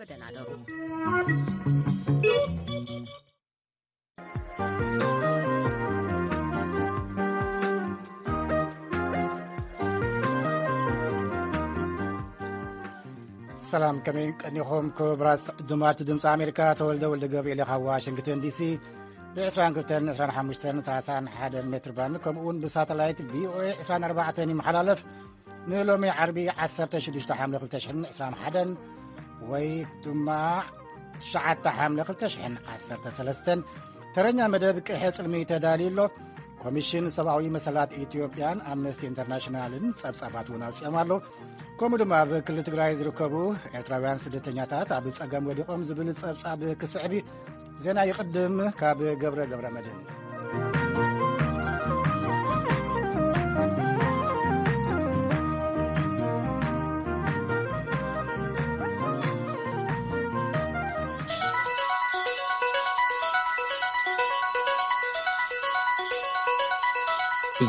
በደህና ደሩ። ሰላም፣ ከመይ ቀኒኹም ክቡራት ዕዱማት ድምፂ ኣሜሪካ? ተወልደ ወልደ ገብርኤል ካብ ዋሽንግተን ዲሲ ብ22፣ 25፣ 31 ሜትር ባንድ፣ ከምኡ እውን ብሳተላይት ቪኦኤ 24 ይመሓላለፍ። ንሎሚ ዓርቢ 16 ሓምለ 2021 ወይ ድማ 9 ሓምለ 2013፣ ተረኛ መደብ ቅሐ ጽልሚ ተዳልዩ ኣሎ። ኮሚሽን ሰብኣዊ መሰላት ኢትዮጵያን ኣምነስቲ ኢንተርናሽናልን ጸብጻባት እውን ኣውጺኦም ኣሎ። ከምኡ ድማ ኣብ ክልል ትግራይ ዝርከቡ ኤርትራውያን ስደተኛታት ኣብ ጸገም ወዲቖም ዝብል ጸብጻብ ክስዕብ እዩ። ዜና ይቕድም ካብ ገብረ ገብረ መድን።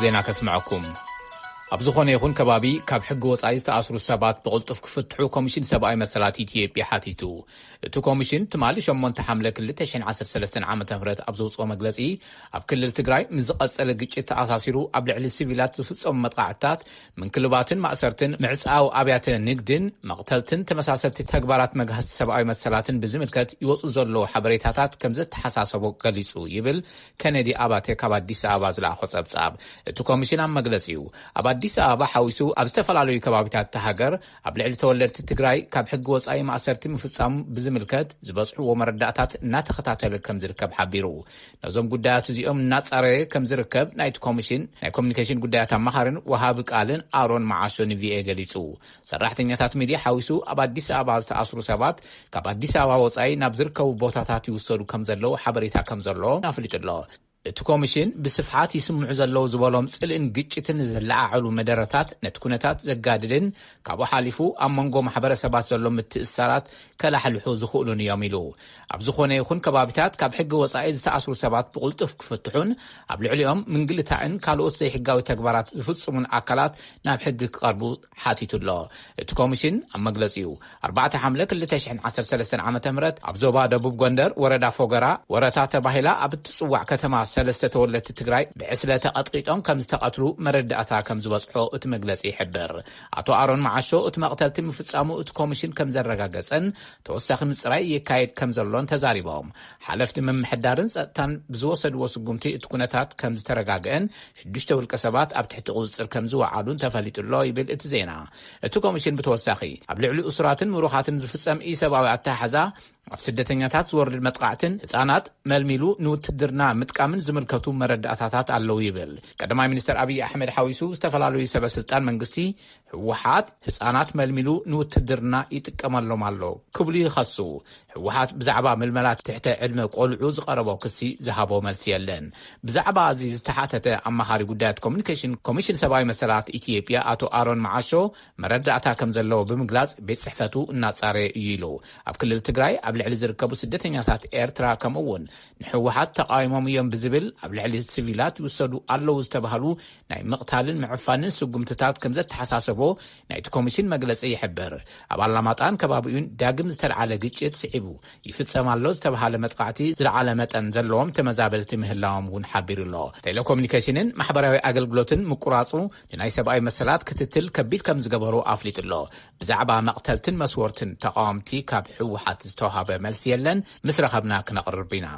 ዜና ከስምዐኩም። ኣብ ዝኾነ ይኹን ከባቢ ካብ ሕጊ ወጻኢ ዝተኣስሩ ሰባት ብቕልጡፍ ክፍትሑ ኮሚሽን ሰብኣዊ መሰላት ኢትዮጵያ ሓቲቱ። እቲ ኮሚሽን ትማሊ ሸሞንተ ሓምለ 2013 ዓ.ም ኣብ ዘውጽኦ መግለጺ፣ ኣብ ክልል ትግራይ ምስ ዝቐጸለ ግጭት ተኣሳሲሩ ኣብ ልዕሊ ሲቪላት ዝፍጸሙ መጥቃዕትታት፣ ምንክልባትን ማእሰርትን፣ ምዕጻው ኣብያተ ንግድን መቕተልትን ተመሳሰልቲ ተግባራት መግሃስቲ ሰብኣዊ መሰላትን ብዝምልከት ይወጹ ዘለዉ ሓበሬታታት ከም ዘተሓሳሰቦ ገሊጹ ይብል ከነዲ ኣባተ ካብ ኣዲስ ኣበባ ዝለኣኾ ጸብጻብ። እቲ ኮሚሽን ኣብ መግለጺኡ፣ ኣብ ኣዲስ ኣበባ ሓዊሱ ኣብ ዝተፈላለዩ ከባቢታት እታ ሃገር ኣብ ልዕሊ ተወለድቲ ትግራይ ካብ ሕጊ ወጻኢ ማእሰርቲ ምፍጻሙ ብዝምልከት ዝበጽሕዎ መረዳእታት እናተኸታተለ ከም ዝርከብ ሓቢሩ። ነዞም ጉዳያት እዚኦም እናጻረየ ከም ዝርከብ ናይቲ ኮሚሽን ናይ ኮሚኒኬሽን ጉዳያት ኣማኻርን ወሃቢ ቃልን ኣሮን መዓሾ ንቪኦኤ ገሊጹ። ሰራሕተኛታት ሚድያ ሓዊሱ ኣብ ኣዲስ ኣበባ ዝተኣስሩ ሰባት ካብ ኣዲስ ኣበባ ወጻኢ ናብ ዝርከቡ ቦታታት ይውሰዱ ከም ዘለዉ ሓበሬታ ከም ዘሎ ኣፍሊጡ ኣሎ። እቲ ኮሚሽን ብስፍሓት ይስምዑ ዘለዉ ዝበሎም ጽልእን ግጭትን ዘለዓዕሉ መደረታት ነቲ ኩነታት ዘጋድድን ካብኡ ሓሊፉ ኣብ መንጎ ማሕበረሰባት ዘሎ ምትእስሳራት ከላሕልሑ ዝኽእሉን እዮም ኢሉ። ኣብ ዝኾነ ይኹን ከባቢታት ካብ ሕጊ ወጻኢ ዝተኣስሩ ሰባት ብቕልጡፍ ክፍትሑን ኣብ ልዕሊኦም ምንግልታዕን ካልኦት ዘይሕጋዊ ተግባራት ዝፍጽሙን ኣካላት ናብ ሕጊ ክቐርቡ ሓቲቱ ኣሎ። እቲ ኮሚሽን ኣብ መግለጺኡ፣ ኣርባዕተ ሓምለ 2013 ዓ.ም ኣብ ዞባ ደቡብ ጎንደር ወረዳ ፎገራ ወረታ ተባሂላ ኣብ እትጽዋዕ ከተማ ሰለስተ ተወለድቲ ትግራይ ብዕስለ ተቐጥቂጦም ከም ዝተቐትሉ መረዳእታ ከም ዝበጽሖ እቲ መግለጺ ይሕብር። ኣቶ ኣሮን መዓሾ እቲ መቕተልቲ ምፍጻሙ እቲ ኮሚሽን ከም ዘረጋገጸን ተወሳኺ ምጽራይ ይካየድ ከም ዘሎን ተዛሪቦም። ሓለፍቲ ምምሕዳርን ጸጥታን ብዝወሰድዎ ስጉምቲ እቲ ኩነታት ከም ዝተረጋግአን ሽዱሽተ ውልቀ ሰባት ኣብ ትሕቲ ቁጽጽር ከም ዝወዓሉን ተፈሊጡ ኣሎ ይብል እቲ ዜና። እቲ ኮሚሽን ብተወሳኺ ኣብ ልዕሊ እሱራትን ምሩኻትን ዝፍጸም ኢሰብኣዊ ኣተሓሕዛ፣ ኣብ ስደተኛታት ዝወርድ መጥቃዕትን ህጻናት መልሚሉ ንውትድርና ምጥቃምን ዝምልከቱ መረዳእታታት ኣለዉ ይብል። ቀዳማይ ሚኒስተር ኣብይ ኣሕመድ ሓዊሱ ዝተፈላለዩ ሰበ ስልጣን መንግስቲ ህወሓት ህጻናት መልሚሉ ንውትድርና ይጥቀመሎም ኣሎ ክብሉ ይኸሱ። ህወሓት ብዛዕባ ምልመላት ትሕተ ዕድመ ቆልዑ ዝቐረቦ ክሲ ዝሃቦ መልሲ የለን። ብዛዕባ እዚ ዝተሓተተ ኣማኻሪ ጉዳያት ኮሚኒኬሽን ኮሚሽን ሰብኣዊ መሰላት ኢትዮጵያ ኣቶ ኣሮን መዓሾ መረዳእታ ከም ዘለዎ ብምግላጽ ቤት ጽሕፈቱ እናጻረየ እዩ ኢሉ። ኣብ ክልል ትግራይ ኣብ ልዕሊ ዝርከቡ ስደተኛታት ኤርትራ ከምኡ እውን ንህወሓት ተቃዊሞም እዮም ብዝብል ኣብ ልዕሊ ሲቪላት ይውሰዱ ኣለዉ ዝተባህሉ ናይ ምቕታልን ምዕፋንን ስጉምትታት ከም ዘተሓሳሰቦ ናይቲ ኮሚሽን መግለጺ ይሕብር። ኣብ ኣላማጣን ከባቢኡን ዳግም ዝተልዓለ ግጭት ስዒቡ ይፍጸም ኣሎ ዝተባሃለ መጥቃዕቲ ዝለዓለ መጠን ዘለዎም ተመዛበልቲ ምህላዎም እውን ሓቢሩ ኣሎ። ቴሌኮሙኒኬሽንን ማሕበራዊ ኣገልግሎትን ምቁራጹ ንናይ ሰብኣዊ መሰላት ክትትል ከቢድ ከም ዝገበሩ ኣፍሊጡ ኣሎ። ብዛዕባ መቕተልትን መስወርትን ተቃወምቲ ካብ ህወሓት ዝተዋሃበ መልሲ የለን። ምስ ረኸብና ክነቕርብ ኢና።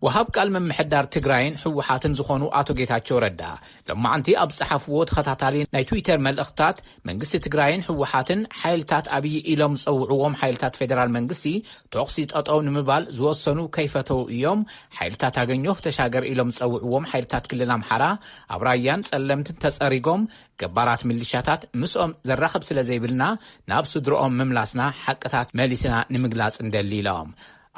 ወሃብ ቃል ምምሕዳር ትግራይን ህወሓትን ዝኾኑ ኣቶ ጌታቸው ረዳ ሎማዓንቲ ኣብ ዝጸሓፍዎ ተኸታታሊ ናይ ትዊተር መልእኽታት፣ መንግስቲ ትግራይን ህወሓትን ሓይልታት ኣብይ ኢሎም ዝጸውዕዎም ሓይልታት ፌደራል መንግስቲ ተኹሲ ጠጠው ንምባል ዝወሰኑ ከይፈተው እዮም። ሓይልታት ኣገኘሁ ተሻገር ኢሎም ዝጸውዕዎም ሓይልታት ክልል ኣምሓራ ኣብ ራያን ጸለምትን ተጸሪጎም፣ ገባራት ሚሊሻታት ምስኦም ዘራኽብ ስለ ዘይብልና ናብ ስድርኦም ምምላስና ሓቅታት መሊስና ንምግላጽ እንደሊ ኢሎም።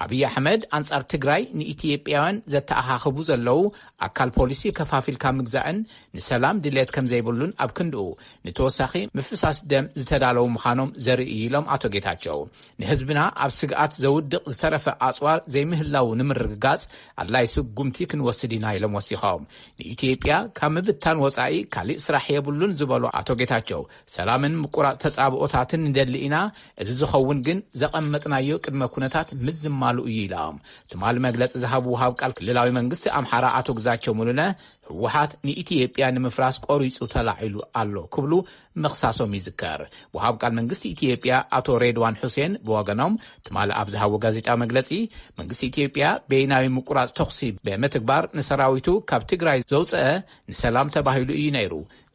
ኣብይ ኣሕመድ ኣንጻር ትግራይ ንኢትዮጵያውያን ዘተኣኻኽቡ ዘለዉ ኣካል ፖሊሲ ከፋፊልካ ምግዛእን ንሰላም ድሌት ከም ዘይብሉን ኣብ ክንድኡ ንተወሳኺ ምፍሳስ ደም ዝተዳለዉ ምዃኖም ዘርኢ እዩ ኢሎም ኣቶ ጌታቸው። ንህዝብና ኣብ ስግኣት ዘውድቕ ዝተረፈ ኣጽዋር ዘይምህላዉ ንምርግጋጽ ኣድላይ ስጉምቲ ክንወስድ ኢና ኢሎም ወሲኾም። ንኢትዮጵያ ካብ ምብታን ወጻኢ ካሊእ ስራሕ የብሉን ዝበሉ ኣቶ ጌታቸው፣ ሰላምን ምቁራጽ ተጻብኦታትን ንደሊ ኢና፣ እዚ ዝኸውን ግን ዘቐመጥናዮ ቅድመ ኩነታት ምዝማሉ እዩ ኢሎም። ትማሊ መግለጺ ዝሃቡ ወሃብ ቃል ክልላዊ መንግስቲ ኣምሓራ ኣቶ ግዛቸው ሙሉነ፣ ህወሓት ንኢትዮጵያ ንምፍራስ ቆሪጹ ተላዒሉ ኣሎ ክብሉ ምኽሳሶም ይዝከር። ወሃብ ቃል መንግስቲ ኢትዮጵያ ኣቶ ሬድዋን ሑሴን ብወገኖም ትማሊ ኣብ ዝሃቦ ጋዜጣዊ መግለጺ፣ መንግስቲ ኢትዮጵያ በይናዊ ምቁራጽ ተኹሲ ብምትግባር ንሰራዊቱ ካብ ትግራይ ዘውፅአ ንሰላም ተባሂሉ እዩ ነይሩ፣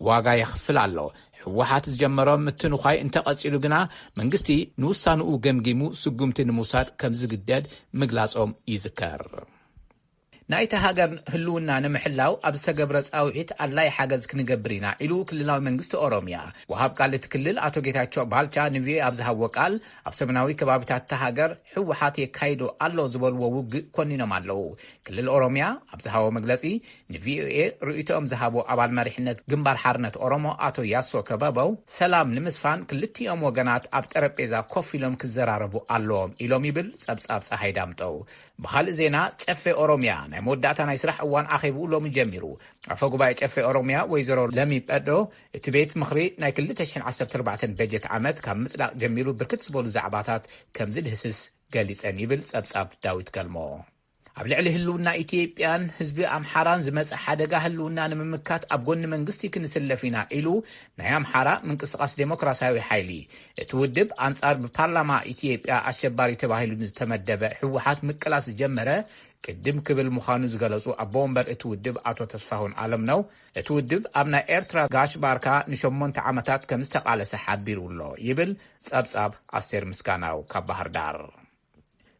ዋጋ የኽፍል ኣሎ። ህወሓት ዝጀመሮ ምትንዃይ እንተቐጺሉ ግና መንግስቲ ንውሳንኡ ገምጊሙ ስጉምቲ ንምውሳድ ከም ዝግደድ ምግላጾም ይዝከር። ናይቲ ሃገር ህልውና ንምሕላው ኣብ ዝተገብረ ጻውዒት ኣድላይ ሓገዝ ክንገብር ኢና ኢሉ ክልላዊ መንግስቲ ኦሮምያ። ወሃብ ቃል እቲ ክልል ኣቶ ጌታቸው ባልቻ ንቪኦኤ ኣብ ዝሃብዎ ቃል፣ ኣብ ሰሜናዊ ከባቢታት እታ ሃገር ህወሓት የካይዶ ኣሎ ዝበልዎ ውግእ ኮኒኖም ኣለዉ። ክልል ኦሮምያ ኣብ ዝሃቦ መግለጺ፣ ንቪኦኤ ርእይቶኦም ዝሃቡ ኣባል መሪሕነት ግንባር ሓርነት ኦሮሞ ኣቶ ያሶ ከበበው፣ ሰላም ንምስፋን ክልቲኦም ወገናት ኣብ ጠረጴዛ ኮፍ ኢሎም ክዘራረቡ ኣለዎም ኢሎም ይብል ጸብጻብ ጸሃይ ዳምጠው። ብኻልእ ዜና፣ ጨፌ ኦሮምያ ናይ መወዳእታ ናይ ስራሕ እዋን ኣኼብኡ ሎሚ ጀሚሩ። ኣፈ ጉባኤ ጨፌ ኦሮምያ ወይዘሮ ለሚ ጴዶ፣ እቲ ቤት ምኽሪ ናይ ክልተ ሽሕን ዓሰርተ ኣርባዕተን በጀት ዓመት ካብ ምጽዳቕ ጀሚሩ ብርክት ዝበሉ ዛዕባታት ከም ዝድህስስ ገሊጸን ይብል ጸብጻብ ዳዊት ገልሞ። ኣብ ልዕሊ ህልውና ኢትዮጵያን ህዝቢ ኣምሓራን ዝመጽእ ሓደጋ ህልውና ንምምካት ኣብ ጎኒ መንግስቲ ክንስለፍ ኢና ኢሉ ናይ ኣምሓራ ምንቅስቃስ ዴሞክራሲያዊ ሓይሊ። እቲ ውድብ ኣንጻር ብፓርላማ ኢትዮጵያ ኣሸባሪ ተባሂሉ ዝተመደበ ህወሓት ምቅላስ ዝጀመረ ቅድም ክብል ምዃኑ ዝገለጹ ኣቦ ወንበር እቲ ውድብ ኣቶ ተስፋሁን ኣለምነው፣ እቲ ውድብ ኣብ ናይ ኤርትራ ጋሽ ባርካ ንሸሞንተ ዓመታት ከም ዝተቓለሰ ሓቢሩ ኣሎ ይብል ጸብጻብ ኣስቴር ምስጋናው ካብ ባህር ዳር።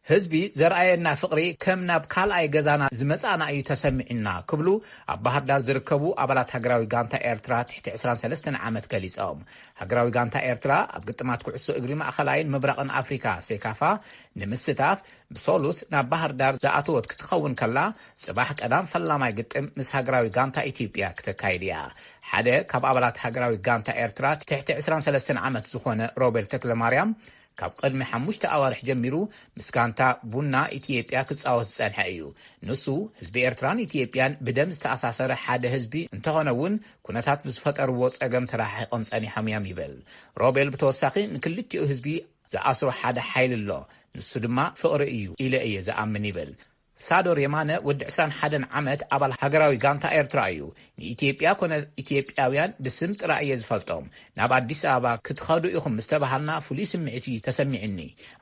ህዝቢ ዘርኣየና ፍቕሪ ከም ናብ ካልኣይ ገዛና ዝመጻና እዩ ተሰሚዕና ክብሉ ኣብ ባህር ዳር ዝርከቡ ኣባላት ሃገራዊ ጋንታ ኤርትራ ትሕቲ ዕስራን ሰለስተን ዓመት ገሊጾም። ሃገራዊ ጋንታ ኤርትራ ኣብ ግጥማት ኩዕሶ እግሪ ማእኸላይን ምብራቕን ኣፍሪካ ሴካፋ ንምስታፍ ብሰሉስ ናብ ባህር ዳር ዝኣተወት ክትኸውን ከላ፣ ጽባሕ ቀዳም ፈላማይ ግጥም ምስ ሃገራዊ ጋንታ ኢትዮጵያ ክተካይድ እያ። ሓደ ካብ ኣባላት ሃገራዊ ጋንታ ኤርትራ ትሕቲ ዕስራን ሰለስተን ዓመት ዝኾነ ሮቤል ተክለማርያም፣ ካብ ቅድሚ ሓሙሽተ ኣዋርሕ ጀሚሩ ምስ ጋንታ ቡና ኢትዮጵያ ክጻወት ዝጸንሐ እዩ። ንሱ፣ ህዝቢ ኤርትራን ኢትዮጵያን ብደም ዝተኣሳሰረ ሓደ ህዝቢ እንተኾነ እውን፣ ኩነታት ብዝፈጠርዎ ጸገም ተረሓሒቖም ጸኒሖም እዮም ይብል። ሮቤል ብተወሳኺ፣ ንክልቲኡ ህዝቢ ዝኣስሮ ሓደ ሓይሊ ኣሎ፣ ንሱ ድማ ፍቕሪ እዩ ኢለ እየ ዝኣምን ይብል። ሳዶር የማነ ወዲ ዕስራን ሓደን ዓመት ኣባል ሃገራዊ ጋንታ ኤርትራ እዩ። ንኢትዮጵያ ኮነ ኢትዮጵያውያን ብስም ጥራይ እየ ዝፈልጦም። ናብ ኣዲስ ኣበባ ክትኸዱ ኢኹም ምስ ተባሃልና ፍሉይ ስምዒት እዩ ተሰሚዕኒ።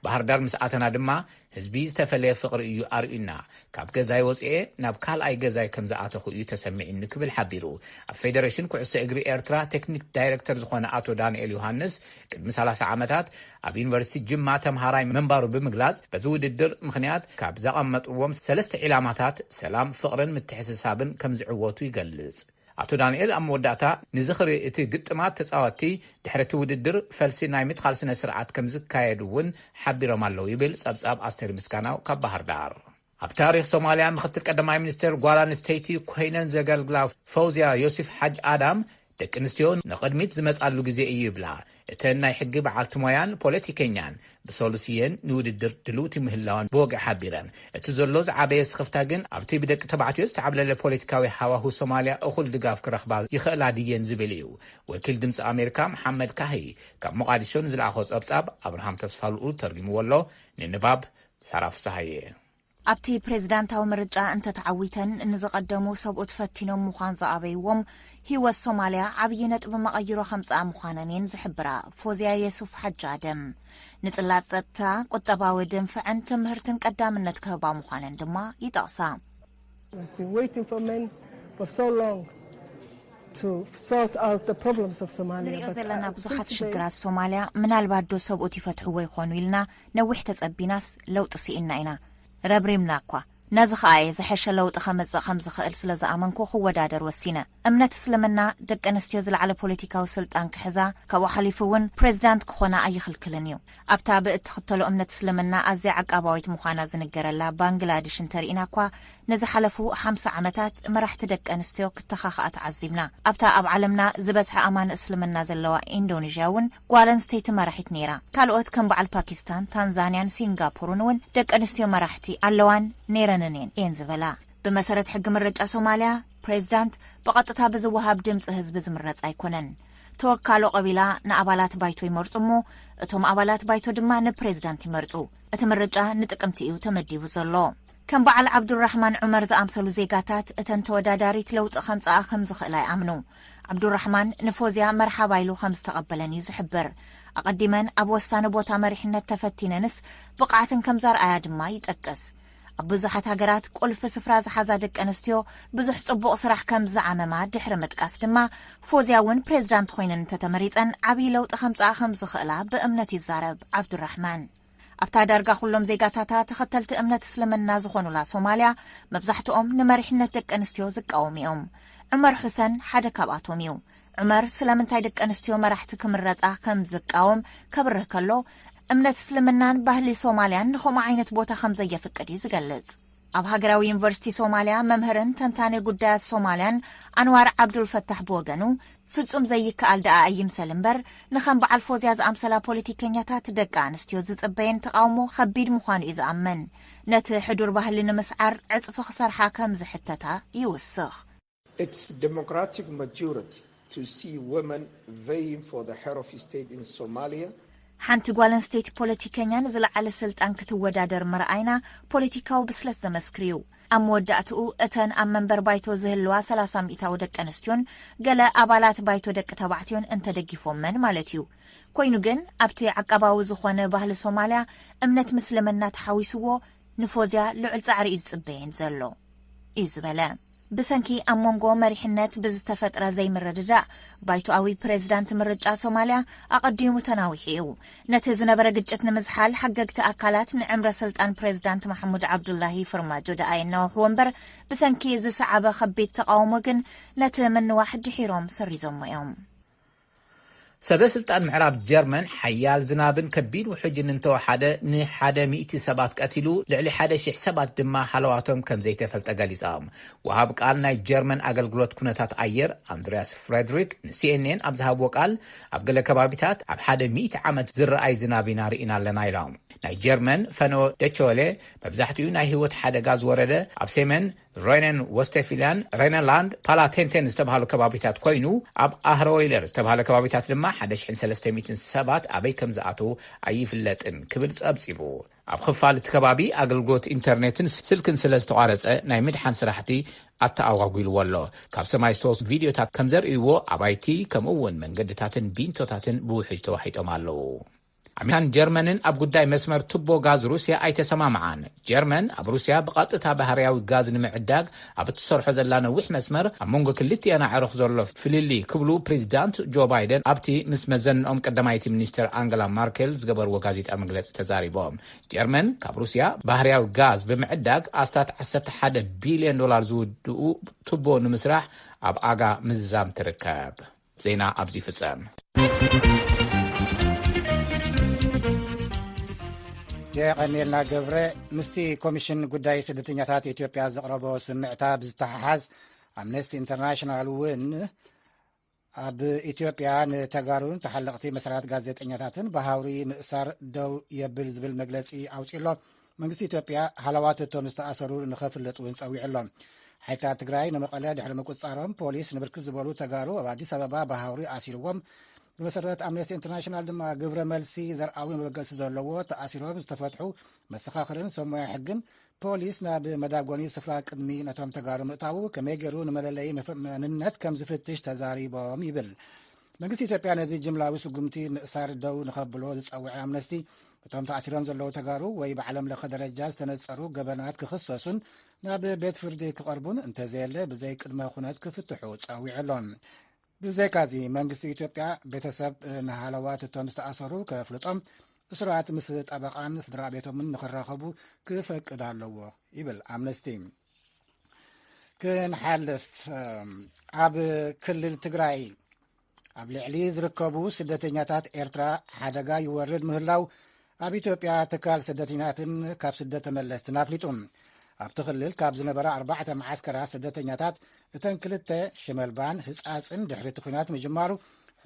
ባህር ዳር ምስ ኣተና ድማ ህዝቢ ዝተፈለየ ፍቕሪ እዩ ኣርእዩና። ካብ ገዛይ ወፅኤ ናብ ካልኣይ ገዛይ ከም ዝኣተኹ እዩ ተሰሚዕኒ ክብል ሓቢሩ። ኣብ ፌደሬሽን ኩዕሶ እግሪ ኤርትራ ቴክኒክ ዳይሬክተር ዝኾነ ኣቶ ዳንኤል ዮሃንስ ቅድሚ ሰላሳ ዓመታት ኣብ ዩኒቨርሲቲ ጅማ ተምሃራይ ምንባሩ ብምግላጽ፣ በዚ ውድድር ምኽንያት ካብ ዘቐመጥዎም ሰለስተ ዒላማታት ሰላም፣ ፍቕርን ምትሕስሳብን ከም ዝዕወቱ ይገልጽ። ኣቶ ዳንኤል ኣብ መወዳእታ ንዝኽሪ እቲ ግጥማት ተጻወትቲ ድሕሪ እቲ ውድድር ፈልሲ ናይ ምትኻል ስነ ስርዓት ከም ዝካየድ እውን ሓቢሮም ኣለዉ ይብል ጸብጻብ ኣስቴር ምስጋናው ካብ ባህር ዳር። ኣብ ታሪኽ ሶማልያ ምኽትል ቀዳማይ ሚኒስትር ጓል ኣንስተይቲ ኮይነን ዘገልግላ ፈውዝያ ዮሲፍ ሓጅ ኣዳም፣ ደቂ ኣንስትዮ ንቕድሚት ዝመጻሉ ግዜ እዩ ይብላ። እተን ናይ ሕጊ በዓልቲ ሞያን ፖለቲከኛን ብሰሉስ እየን ንውድድር ድልውቲ ምህላወን ብወግዒ ሓቢረን። እቲ ዘሎ ዝዓበየ ስኽፍታ ግን ኣብቲ ብደቂ ተባዕትዮ ዝተዓብለለ ፖለቲካዊ ሃዋሁ ሶማልያ እኹል ድጋፍ ክረኽባ ይኽእላ ድየን ዝብል እዩ። ወኪል ድምፂ ኣሜሪካ መሓመድ ካሂ ካብ ሞቓዲሾ ንዝለኣኾ ጸብጻብ ኣብርሃም ተስፋልኡ ተርጊምዎ ኣሎ። ንንባብ ሳራ ፍስሃየ። ኣብቲ ፕሬዝዳንታዊ ምርጫ እንተተዓዊተን ንዝቐደሙ ሰብኡት ፈቲኖም ምዃን ዝኣበይዎም፣ ህይወት ሶማልያ ዓብዪ ነጥቢ መቐይሮ ከምጽኣ ምዃነን እየን ዝሕብራ። ፎዝያ የሱፍ ሓጂ ኣደም፣ ንጽላት ጸጥታ፣ ቁጠባዊ ድንፍዕን ትምህርትን ቀዳምነት ክህባ ምዃነን ድማ ይጠቕሳ። We've been waiting for men for so long to sort out the problems of Somalia, ንሪኦ but ዘለና I ብዙሓት think they ሽግራት ሶማልያ ምናልባት ዶ ሰብኡት ይፈትሕዎ ይኾኑ ኢልና ነዊሕ ተጸቢናስ ለውጢ ስኢንና ኢና። ረብሪብና እኳ። ነዚ ኸኣ እየ ዝሐሸ ለውጢ ኸመጽእ ኸም ዝኽእል ስለ ዝኣመንኩ ክወዳደር ወሲነ። እምነት እስልምና ደቂ ኣንስትዮ ዝለዓለ ፖለቲካዊ ስልጣን ክሕዛ፣ ካብኡ ሓሊፉ እውን ፕሬዝዳንት ክኾና ኣይኽልክልን እዩ። ኣብታ ብእትኽተሎ እምነት እስልምና ኣዝያ ዓቃባዊት ምዃና ዝንገረላ ባንግላድሽ እንተርኢና እኳ፣ ንዝሓለፉ ሓምሳ ዓመታት መራሕቲ ደቂ ኣንስትዮ ክተኻኽኣ ተዓዚብና። ኣብታ ኣብ ዓለምና ዝበዝሐ ኣማኒ እስልምና ዘለዋ ኢንዶኔዥያ እውን ጓል ኣንስተይቲ መራሒት ነይራ። ካልኦት ከም በዓል ፓኪስታን፣ ታንዛንያን ሲንጋፖርን እውን ደቂ ኣንስትዮ መራሕቲ ኣለዋን ነይረንን እየን እየን ዝበላ። ብመሰረት ሕጊ ምርጫ ሶማልያ፣ ፕሬዝዳንት ብቐጥታ ብዝወሃብ ድምፂ ህዝቢ ዝምረፅ ኣይኮነን። ተወካሎ ቀቢላ ንኣባላት ባይቶ ይመርፁ እሞ፣ እቶም ኣባላት ባይቶ ድማ ንፕሬዝዳንት ይመርፁ። እቲ ምርጫ ንጥቅምቲ እዩ ተመዲቡ ዘሎ። ከም በዓል ዓብዱራሕማን ዑመር ዝኣምሰሉ ዜጋታት፣ እተን ተወዳዳሪት ለውጢ ከምፅኣ ከም ዝኽእላ ይኣምኑ። ዓብዱራሕማን ንፎዝያ መርሓባ ኢሉ ከም ዝተቐበለን እዩ ዝሕብር። ኣቐዲመን ኣብ ወሳኒ ቦታ መሪሕነት ተፈቲነንስ ብቕዓትን ከም ዘርኣያ ድማ ይጠቅስ። ኣብ ብዙሓት ሃገራት ቁልፊ ስፍራ ዝሓዛ ደቂ ኣንስትዮ ብዙሕ ጽቡቕ ስራሕ ከም ዝዓመማ ድሕሪ ምጥቃስ ድማ፣ ፎዝያ እውን ፕሬዝዳንት ኮይነን እንተተመሪጸን ዓብዪ ለውጢ ከምጽኣ ከም ዝኽእላ ብእምነት ይዛረብ ዓብዱራሕማን። ኣብታ ዳርጋ ኩሎም ዜጋታታ ተኸተልቲ እምነት እስልምና ዝኾኑላ ሶማልያ፣ መብዛሕትኦም ንመሪሕነት ደቂ ኣንስትዮ ዝቃወሙ እዮም። ዑመር ሑሰን ሓደ ካብኣቶም እዩ። ዑመር ስለምንታይ ደቂ ኣንስትዮ መራሕቲ ክምረጻ ከም ዝቃወም ከብርህ ከሎ፣ እምነት እስልምናን ባህሊ ሶማልያን ንኸምኡ ዓይነት ቦታ ከም ዘየፍቅድ እዩ ዝገልጽ። ኣብ ሃገራዊ ዩኒቨርሲቲ ሶማልያ መምህርን ተንታኒ ጉዳያት ሶማልያን ኣንዋር ዓብዱልፈታሕ ብወገኑ፣ ፍጹም ዘይከኣል ደኣ ኣይምሰል እምበር፣ ንኸም በዓል ፎዝያ ዝኣምሰላ ፖለቲከኛታት ደቂ ኣንስትዮ ዝጽበየን ተቓውሞ ከቢድ ምዃኑ እዩ ዝኣምን። ነቲ ሕዱር ባህሊ ንምስዓር ዕጽፊ ክሰርሓ ከም ዝሕተታ ይውስኽ። Its democratic maturity to see women vying for the head of state in Somalia. ሓንቲ ጓል ኣንስተይቲ ፖለቲከኛ ንዝለዓለ ስልጣን ክትወዳደር ምርኣይና ፖለቲካዊ ብስለት ዘመስክር እዩ። ኣብ መወዳእትኡ እተን ኣብ መንበር ባይቶ ዝህልዋ ሰላሳ ሚእታዊ ደቂ ኣንስትዮን ገለ ኣባላት ባይቶ ደቂ ተባዕትዮን እንተደጊፎመን ማለት እዩ። ኮይኑ ግን ኣብቲ ዓቃባዊ ዝኾነ ባህሊ ሶማልያ እምነት ምስልምና ተሓዊስዎ ንፎዝያ ልዑል ጻዕሪ እዩ ዝጽበየን ዘሎ እዩ ዝበለ። ብሰንኪ ኣብ መንጎ መሪሕነት ብዝተፈጥረ ዘይምርድዳእ፣ ባይቶኣዊ ፕሬዝዳንት ምርጫ ሶማልያ ኣቐዲሙ ተናዊሑ እዩ። ነቲ ዝነበረ ግጭት ንምዝሓል፣ ሓገግቲ ኣካላት ንዕምረ ስልጣን ፕሬዝዳንት ማሕሙድ ዓብዱላሂ ፈርማጆ ደኣ የናውሕዎ እምበር፣ ብሰንኪ ዝሰዓበ ከቢድ ተቓውሞ ግን ነቲ ምንዋሕ ድሒሮም ሰሪዞሞ እዮም። ሰበ ስልጣን ምዕራብ ጀርመን ሓያል ዝናብን ከቢድ ውሕጅን እንተወሓደ ንሓደ ሚእቲ ሰባት ቀቲሉ፣ ልዕሊ ሓደ ሺሕ ሰባት ድማ ሃለዋቶም ከም ዘይተፈልጠ ገሊጾም። ወሃብ ቃል ናይ ጀርመን ኣገልግሎት ኩነታት ኣየር ኣንድሪያስ ፍሬድሪክ ንሲኤንኤን ኣብ ዝሃብዎ ቃል፣ ኣብ ገለ ከባቢታት ኣብ ሓደ ሚእቲ ዓመት ዝረኣይ ዝናብ ኢና ርኢና ኣለና ኢሎም። ናይ ጀርመን ፈነወ ደቸወለ መብዛሕትኡ ናይ ህይወት ሓደጋ ዝወረደ ኣብ ሰሜን ሮይነን ወስተፊልያን ሬነላንድ ፓላቴንቴን ዝተባሃሉ ከባቢታት ኮይኑ፣ ኣብ ኣህረወይለር ዝተባሃለ ከባቢታት ድማ ሓደ ሽሕን ሰለስተ ሚእትን ሰባት ኣበይ ከም ዝኣተዉ ኣይፍለጥን ክብል ጸብጺቡ። ኣብ ክፋል እቲ ከባቢ ኣገልግሎት ኢንተርኔትን ስልክን ስለ ዝተቋረጸ ናይ ምድሓን ስራሕቲ ኣተኣጓጒልዎ ኣሎ። ካብ ሰማይ ዝተወስዱ ቪድዮታት ከም ዘርእይዎ ኣባይቲ ከምኡ እውን መንገድታትን ቢንቶታትን ብውሕጅ ተዋሒጦም ኣለዉ። ኣሜሪካን ጀርመንን ኣብ ጉዳይ መስመር ቱቦ ጋዝ ሩስያ ኣይተሰማምዓን። ጀርመን ኣብ ሩስያ ብቐጥታ ባህርያዊ ጋዝ ንምዕዳግ ኣብ እትሰርሖ ዘላ ነዊሕ መስመር ኣብ መንጎ ክልቲኣን ኣዕሩኽ ዘሎ ፍልልይ ክብሉ ፕሬዚዳንት ጆ ባይደን ኣብቲ ምስ መዘንኦም ቀዳማይቲ ሚኒስትር ኣንገላ ማርኬል ዝገበርዎ ጋዜጣ መግለጺ ተዛሪቦም። ጀርመን ካብ ሩስያ ባህርያዊ ጋዝ ብምዕዳግ ኣስታት ዓሰርተ ሓደ ቢልዮን ዶላር ዝውድኡ ቱቦ ንምስራሕ ኣብ ኣጋ ምዝዛም ትርከብ። ዜና ኣብዚ ይፍጸም። የቐኔልና ገብረ። ምስቲ ኮሚሽን ጉዳይ ስደተኛታት ኢትዮጵያ ዘቕረቦ ስምዕታ ብዝተሓሓዝ፣ ኣምነስቲ ኢንተርናሽናል እውን ኣብ ኢትዮጵያ ንተጋሩን ተሓለቕቲ መሰላት ጋዜጠኛታትን ብሃውሪ ምእሳር ደው የብል ዝብል መግለጺ ኣውጺኡ ኣሎ። መንግስቲ ኢትዮጵያ ሃለዋት እቶም ዝተኣሰሩ ንኸፍልጥ እውን ጸዊዑ ኣሎ። ሓይልታት ትግራይ ንመቐለ ድሕሪ ምቁጽጻሮም፣ ፖሊስ ንብርክት ዝበሉ ተጋሩ ኣብ ኣዲስ ኣበባ ብሃውሪ ኣሲርዎም። ብመሰረት ኣምነስቲ ኢንተርናሽናል ድማ፣ ግብረ መልሲ ዘርኣዊ መበገሲ ዘለዎ፣ ተኣሲሮም ዝተፈትሑ መሰኻኽርን ሰብ ሞያ ሕግን ፖሊስ ናብ መዳጎኒ ስፍራ ቅድሚ ነቶም ተጋሩ ምእታዉ ከመይ ገይሩ ንመለለዪ መፍ-፣ መንነት ከም ዝፍትሽ ተዛሪቦም ይብል። መንግስቲ ኢትዮጵያ ነዚ ጅምላዊ ስጉምቲ ምእሳር ደው ንኸብሎ ዝጸውዐ ኣምነስቲ፣ እቶም ተኣሲሮም ዘለዉ ተጋሩ ወይ ብዓለም ለኸ ደረጃ ዝተነጸሩ ገበናት ክኽሰሱን ናብ ቤት ፍርዲ ክቐርቡን እንተዘየለ ብዘይ ቅድመ ኩነት ክፍትሑ ጸዊዑ ኣሎ። ብዘይካዚ መንግስቲ ኢትዮጵያ ቤተሰብ ንሃለዋት እቶም ዝተኣሰሩ ከፍልጦም፣ እሱራት ምስ ጠበቓን ስድራ ቤቶምን ንኽራኸቡ ክፈቅድ ኣለዎ ይብል ኣምነስቲ። ክንሓልፍ፣ እም፣ ኣብ ክልል ትግራይ ኣብ ልዕሊ ዝርከቡ ስደተኛታት ኤርትራ ሓደጋ ይወርድ ምህላው ኣብ ኢትዮጵያ ትካል ስደተኛታትን ካብ ስደት ተመለስትን ኣፍሊጡ። ኣብቲ ክልል ካብ ዝነበራ ኣርባዕተ መዓስከራት ስደተኛታት እተን ክልተ ሽመልባን ህጻጽን ድሕሪ እቲ ኲናት ምጅማሩ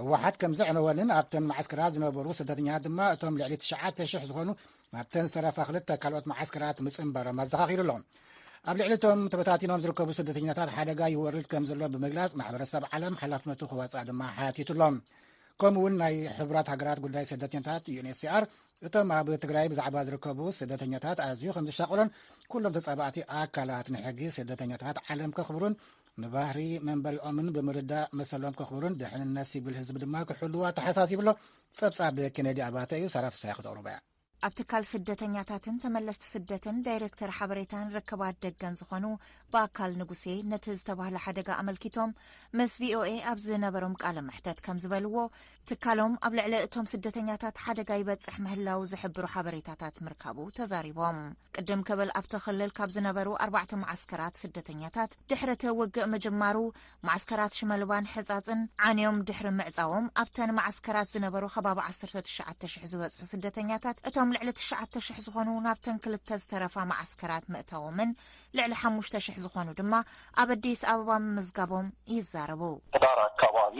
ህወሓት ከም ዘዕነወንን ኣብተን መዓስከራት ዝነበሩ ስደተኛታት ድማ እቶም ልዕሊ ትሽዓተ ሽሕ ዝኾኑ ናብተን ዝተረፋ ክልተ ካልኦት መዓስከራት ምጽንባሮም ኣዘኻኺሩ ኣሎ። ኣብ ልዕሊ እቶም ተበታቲኖም ዝርከቡ ስደተኛታት ሓደጋ ይወርድ ከም ዘሎ ብምግላጽ ማሕበረሰብ ዓለም ሓላፍነቱ ክዋጻእ ድማ ሓቲቱ ኣሎ። ከምኡ እውን ናይ ሕቡራት ሃገራት ጉዳይ ስደተኛታት ዩ ኤን ኤች ሲ ኣር እቶም ኣብ ትግራይ ብዛዕባ ዝርከቡ ስደተኛታት ኣዝዩ ከም ዝሻቆሎን ኩሎም ተጻባእቲ ኣካላት ንሕጊ ስደተኛታት ዓለም ከኽብሩን ንባህሪ መንበሪኦምን ብምርዳእ መሰሎም ከኽብሩን ድሕንነት ሲቪል ህዝቢ ድማ ክሕልዉ ኣተሓሳሲቡ ኣሎ። ጸብጻብ ኬነዲ ኣባተ እዩ፣ ሳራ ፍሳሐ ክተቕርቦ እያ። ኣብ ትካል ስደተኛታትን ተመለስቲ ስደትን ዳይሬክተር ሓበሬታን ርክባት ደገን ዝኾኑ ብኣካል ንጉሴ ነቲ ዝተባህለ ሓደጋ ኣመልኪቶም ምስ ቪኦኤ ኣብ ዝነበሮም ቃለ መሕተት ከም ዝበልዎ፣ ትካሎም ኣብ ልዕሊ እቶም ስደተኛታት ሓደጋ ይበጽሕ ምህላው ዝሕብሩ ሓበሬታታት ምርካቡ ተዛሪቦም። ቅድም ክብል ኣብቲ ክልል ካብ ዝነበሩ ኣርባዕተ መዓስከራት ስደተኛታት ድሕሪ እቲ ውግእ ምጅማሩ፣ መዓስከራት ሽመልባን ሕጻጽን ዓንዮም ድሕሪ ምዕጻዎም፣ ኣብተን መዓስከራት ዝነበሩ ከባቢ ዓሰርተ ትሽዓተ ሽሕ ዝበጽሑ ስደተኛታት፣ እቶም ልዕሊ ትሽዓተ ሽሕ ዝኾኑ ናብተን ክልተ ዝተረፋ መዓስከራት ምእታዎምን ልዕሊ ሓሙሽተ ሽሕ ዝኾኑ ድማ ኣብ ኣዲስ ኣበባ ምምዝጋቦም ይዛረቡ። ህዳር አካባቢ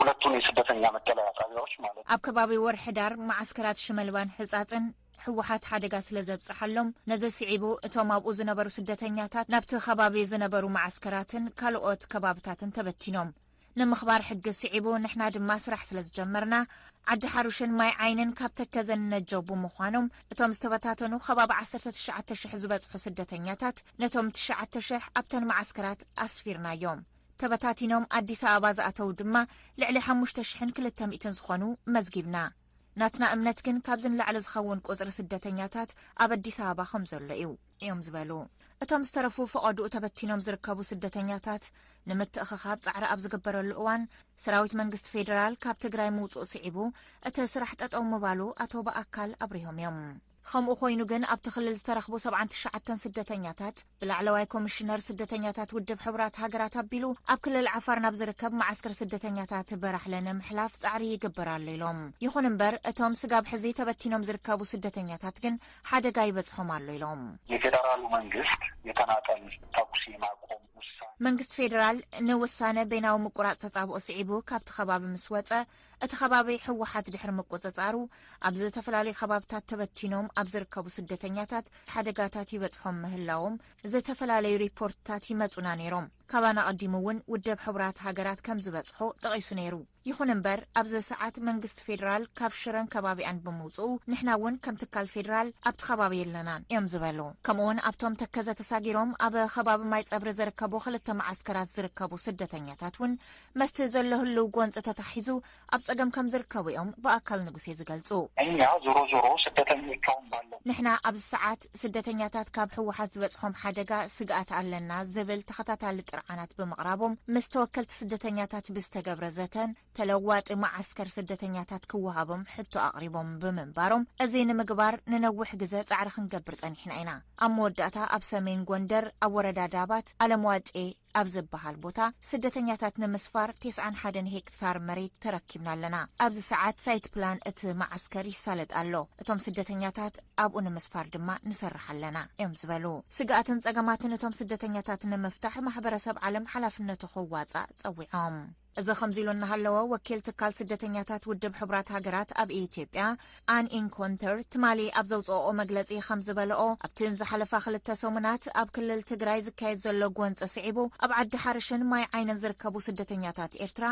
ሁለቱን የስደተኛ መጠለያ ጣቢያዎች ማለት ነው። ኣብ ከባቢ ወርሒ ዳር መዓስከራት ሽመልባን ሕጻጽን ህወሓት ሓደጋ ስለ ዘብጽሓሎም፣ ነዚ ስዒቡ እቶም ኣብኡ ዝነበሩ ስደተኛታት ናብቲ ከባቢ ዝነበሩ መዓስከራትን ካልኦት ከባብታትን ተበቲኖም። ንምኽባር ሕጊ ስዒቡ ንሕና ድማ ስራሕ ስለ ዝጀመርና፣ ዓዲ ሓሩሽን ማይ ዓይንን ካብ ተከዘን ነጀው ብምዃኖም፣ እቶም ዝተበታተኑ ከባቢ ዓሰርተ ትሽዓተ ሽሕ ዝበጽሑ ስደተኛታት ነቶም ትሽዓተ ሽሕ ኣብተን መዓስከራት ኣስፊርናዮም። ተበታቲኖም ኣዲስ ኣበባ ዝኣተዉ ድማ ልዕሊ ሓሙሽተ ሽሕን ክልተ ሚእትን ዝኾኑ መዝጊብና። ናትና እምነት ግን ካብዚ ንላዕሊ ዝኸውን ቁጽሪ ስደተኛታት ኣብ ኣዲስ ኣበባ ከም ዘሎ እዩ እዮም ዝበሉ። እቶም ዝተረፉ ፈቐድኡ ተበቲኖም ዝርከቡ ስደተኛታት ንምትእኽኻብ ጻዕሪ ኣብ ዝግበረሉ እዋን፣ ሰራዊት መንግስቲ ፌደራል ካብ ትግራይ ምውጽኡ ስዒቡ እቲ ስራሕ ጠጠው ምባሉ ኣቶ ብኣካል ኣብሪሆም እዮም። ከምኡ ኮይኑ ግን ኣብቲ ክልል ዝተረኽቡ ሰብዓን ትሽዓተን ስደተኛታት ብላዕለዋይ ኮሚሽነር ስደተኛታት ውድብ ሕቡራት ሃገራት ኣቢሉ ኣብ ክልል ዓፋር ናብ ዝርከብ መዓስከር ስደተኛታት በራሕለ ንምሕላፍ ጻዕሪ ይግበር ኣሎ ኢሎም። ይኹን እምበር እቶም ስጋብ ሕዚ ተበቲኖም ዝርከቡ ስደተኛታት ግን ሓደጋ ይበጽሖም ኣሎ ኢሎም። የፌደራሉ መንግስት የተናጠል ተኩስ የማቆም ውሳኔ መንግስቲ ፌደራል ንውሳነ በይናዊ ምቁራጽ ተጻብኦ ስዒቡ ካብቲ ከባቢ ምስ ወጸ፣ እቲ ከባቢ ህወሓት ድሕሪ ምቁጽጻሩ ኣብ ዝተፈላለዩ ከባብታት ተበቲኖም ኣብ ዝርከቡ ስደተኛታት ሓደጋታት ይበጽሖም ምህላዎም ዝተፈላለዩ ሪፖርትታት ይመጹና ነይሮም። ካባና ቀዲሙ እውን ውድብ ሕቡራት ሃገራት ከም ዝበጽሖ ጠቒሱ ነይሩ። ይኹን እምበር ኣብዚ ሰዓት መንግስቲ ፌደራል ካብ ሽረን ከባቢኣን ብምውጽኡ ንሕና እውን ከም ትካል ፌደራል ኣብቲ ከባቢ የለናን እዮም ዝበሉ። ከምኡውን ኣብቶም ተከዘ ተሳጊሮም ኣብ ከባቢ ማይ ጸብሪ ዝርከቡ ክልተ መዓስከራት ዝርከቡ ስደተኛታት እውን መስቲ ዘሎ ህልው ጎንፂ ተታሒዙ ኣብ ጸገም ከም ዝርከቡ እዮም ብኣካል ንጉሴ ዝገልጹ። እኛ ዞሮ ዞሮ ስደተኞች አሁን ባለው ንሕና ኣብዚ ሰዓት ስደተኛታት ካብ ህወሓት ዝበጽሖም ሓደጋ ስግኣት ኣለና ዝብል ተኸታታሊ ጥርዓናት ብምቕራቦም ምስ ተወከልቲ ስደተኛታት ብዝተገብረ ዘተን ተለዋጢ መዓስከር ስደተኛታት ክወሃቦም ሕቶ ኣቕሪቦም ብምንባሮም፣ እዚ ንምግባር ንነዊሕ ግዘ ጻዕሪ ክንገብር ጸኒሕና ኢና። ኣብ መወዳእታ ኣብ ሰሜን ጎንደር ኣብ ወረዳ ዳባት ኣለምዋጬ ኣብ ዝበሃል ቦታ ስደተኛታት ንምስፋር ተስዓን ሓደን ሄክታር መሬት ተረኪብና ኣለና። ኣብዚ ሰዓት ሳይት ፕላን እቲ መዓስከር ይሳለጥ ኣሎ። እቶም ስደተኛታት ኣብኡ ንምስፋር ድማ ንሰርሕ ኣለና እዮም ዝበሉ። ስግኣትን ጸገማትን እቶም ስደተኛታት ንምፍታሕ ማሕበረሰብ ዓለም ሓላፍነቱ ክዋጻእ ጸዊዖም። እዚ ከምዚ ኢሉ እናሃለወ፣ ወኪል ትካል ስደተኛታት ውድብ ሕቡራት ሃገራት ኣብ ኢትዮጵያ ኣን ኢንኮንተር ትማሊ ኣብ ዘውፅኦ መግለፂ ከም ዝበለኦ፣ ኣብተን ዝሓለፋ ክልተ ሰሙናት ኣብ ክልል ትግራይ ዝካየድ ዘሎ ጎንፂ ስዒቡ ኣብ ዓዲ ሓርሽን ማይ ዓይንን ዝርከቡ ስደተኛታት ኤርትራ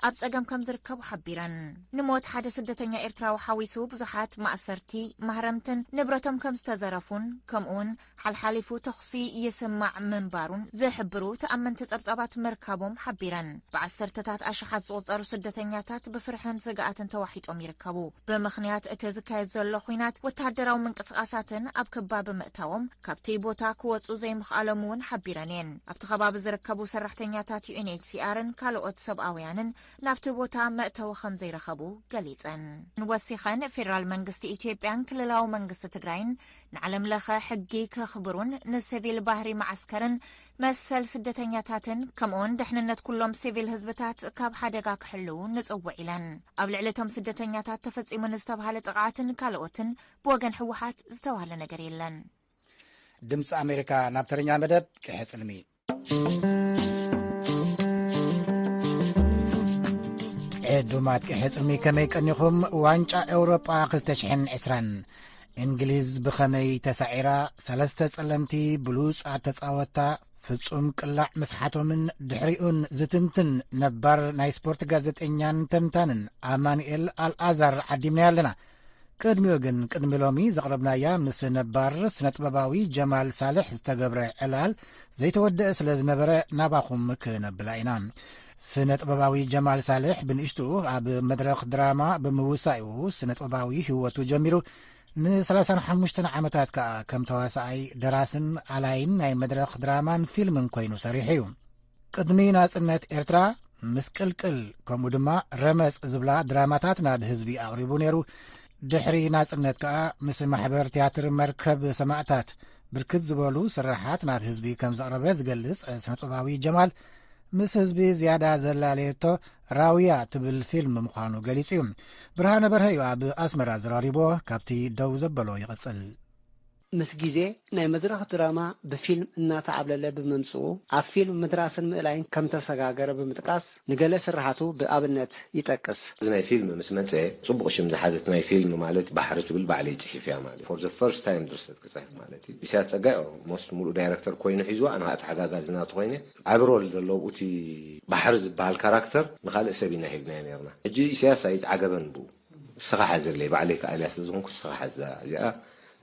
ኣብ ፀገም ከም ዝርከቡ ሓቢረን። ንሞት ሓደ ስደተኛ ኤርትራዊ ሓዊሱ ብዙሓት ማእሰርቲ፣ ማህረምትን ንብረቶም ከም ዝተዘረፉን ከምኡውን ሓልሓሊፉ ተኹሲ ይስማዕ ምንባሩን ዝሕብሩ ተኣመንቲ ጸብጻባት ምርካቦም ሓቢረን። ብዓሰርተታት ኣሽሓት ዝቑጸሩ ስደተኛታት ብፍርሕን ስግኣትን ተዋሒጦም ይርከቡ። ብምኽንያት እቲ ዝካየድ ዘሎ ኲናት፣ ወተሃደራዊ ምንቅስቓሳትን ኣብ ክባ ብምእታዎም፣ ካብቲ ቦታ ክወጹ ዘይምኽኣሎም እውን ሓቢረን እየን። ኣብቲ ከባቢ ዝርከቡ ሰራሕተኛታት ዩ ኤን ኤች ሲ ኣርን ካልኦት ሰብኣውያንን ናብቲ ቦታ መእተዊ ከም ዘይረኸቡ ገሊጸን። ወሲኸን፣ ፌደራል መንግስቲ ኢትዮጵያን ክልላዊ መንግስቲ ትግራይን ንዓለም ለኸ ሕጊ ከኽብሩን ንሲቪል ባህሪ መዓስከርን መሰል ስደተኛታትን ከምኡውን ድሕንነት ኩሎም ሲቪል ህዝብታት ካብ ሓደጋ ክሕልዉ ንጽውዕ ኢለን። ኣብ ልዕሊ እቶም ስደተኛታት ተፈጺሙ ንዝተባሃለ ጥቕዓትን ካልኦትን ብወገን ህወሓት ዝተባህለ ነገር የለን። ድምፂ ኣሜሪካ፣ ናብ ተረኛ መደብ ቅሐ ጽልሚ። ዕዱማት ቅሐ ጽልሚ፣ ከመይ ቀኒኹም? ዋንጫ ኤውሮጳ ክልተ ሽሕን ዕስራን፣ እንግሊዝ ብኸመይ ተሳዒራ? ሰለስተ ጸለምቲ ብሉጻት ተጻወትታ ፍጹም ቅላዕ ምስሓቶምን ድሕሪኡን ዝትንትን ነባር ናይ ስፖርት ጋዜጠኛን ተንታንን ኣማኑኤል ኣልኣዛር ዓዲምናዮ ኣለና። ቅድሚኡ ግን፣ ቅድሚ ሎሚ ዘቕረብናያ ምስ ነባር ስነጥበባዊ ጀማል ሳልሕ ዝተገብረ ዕላል ዘይተወደአ ስለ ዝነበረ፣ ናባኹም ክነብላ ኢና። ስነጥበባዊ ጀማል ሳልሕ ብንእሽትኡ ኣብ መድረኽ ድራማ ብምውሳኡ ስነጥበባዊ ህይወቱ ጀሚሩ። ን35 ዓመታት ከኣ ከም ተዋሳኣይ፣ ደራስን ኣላይን ናይ መድረኽ ድራማን ፊልምን ኮይኑ ሰሪሑ እዩ። ቅድሚ ናጽነት ኤርትራ፣ ምስቅልቅል፣ ከምኡ ድማ ረመጽ ዝብላ ድራማታት ናብ ህዝቢ ኣቕሪቡ ነይሩ። ድሕሪ ናጽነት ከኣ ምስ ማሕበር ትያትር መርከብ ሰማእታት ብርክት ዝበሉ ስራሓት ናብ ህዝቢ ከም ዘቕረበ ዝገልጽ ስነጥበባዊ ጀማል፣ ምስ ህዝቢ ዝያዳ ዘላለየቶ ራውያ ትብል ፊልም ምዃኑ ገሊጹ እዩ። ብርሃነ በርሀ እዩ ኣብ ኣስመራ ዘራሪቦ፣ ካብቲ ደው ዘበሎ ይቕጽል። ምስ ግዜ ናይ መድረኽ ድራማ ብፊልም እናተዓብለለ ብምምጽኡ፣ ኣብ ፊልም ምድራስን ምእላይን ከም ተሰጋገረ ብምጥቃስ፣ ንገለ ስርሓቱ ብኣብነት ይጠቅስ። እዚ ናይ ፊልም ምስ መጸ፣ ጽቡቕ ሽም ዝሓዘት ናይ ፊልም ማለት ባሕሪ ትብል ባዕለይ ጽሒፍያ ማለት። For the first time ድርሰት ክጽሕፍ ማለት እዩ። ኢሳያስ ጸጋይ ኦልሞስት ሙሉእ ዳይረክተር ኮይኑ ሒዝዋ፣ ኣነ ከዓ ተሓጋጋዚ ናቱ ኮይነ። ዓቢ ሮል ዘለዎ እቲ ባሕሪ ዝበሃል ካራክተር ንኻልእ ሰብ ኢና ሂብናዮ ነርና። ሕጂ ኢሳያስ ኣይተዓገበን ብኡ። ንስኻ ሓዘለይ፣ ባዕለይ ክኣልያ ስለ ዝኾንኩ ንስኻ ሓዛ። እዚኣ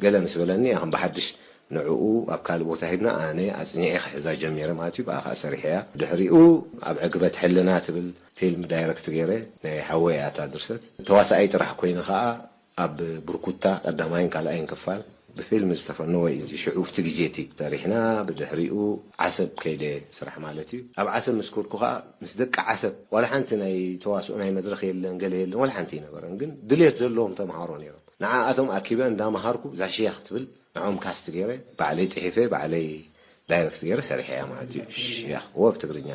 ገለ ምስ በለኒ፣ ኣኸም ብሓድሽ ንዕኡ ኣብ ካልእ ቦታ ሂብና፣ ኣነ ኣጽኒዐ ክሕዛ ጀሚረ ማለት እዩ። ብኣ ኸኣ ሰሪሐያ። ድሕሪኡ ኣብ ዕግበት ሕልና ትብል ፊልም ዳይረክት ገይረ። ናይ ሓወይ እያ እታ ድርሰት። ተዋሳኣይ ጥራሕ ኮይነ ኸኣ ኣብ ብርኩታ ቀዳማይን ካልኣይን ክፋል ብፊልም ዝተፈነወ እዩ። እዚ ሽዑ ኣብቲ ግዜ እቲ ሰሪሕና፣ ብድሕሪኡ ዓሰብ ከይደ ስራሕ ማለት እዩ። ኣብ ዓሰብ ምስ ከድኩ ኸኣ ምስ ደቂ ዓሰብ ዋላ ሓንቲ ናይ ተዋስኦ ናይ መድረኽ የለን፣ ገለ የለን፣ ዋላ ሓንቲ ኣይነበረን። ግን ድልየት ዘለዎም ተምሃሮ ነይሮም። ንዓኣቶም ኣኪበ እንዳመሃርኩ እዛ ሽያኽ ትብል ንዖም ካስት ገይረ፣ ባዕለይ ጽሒፈ፣ ባዕለይ ዳይረክት ገይረ ሰሪሐያ ማለት እዩ። ሽያኽ ወ ብትግርኛ።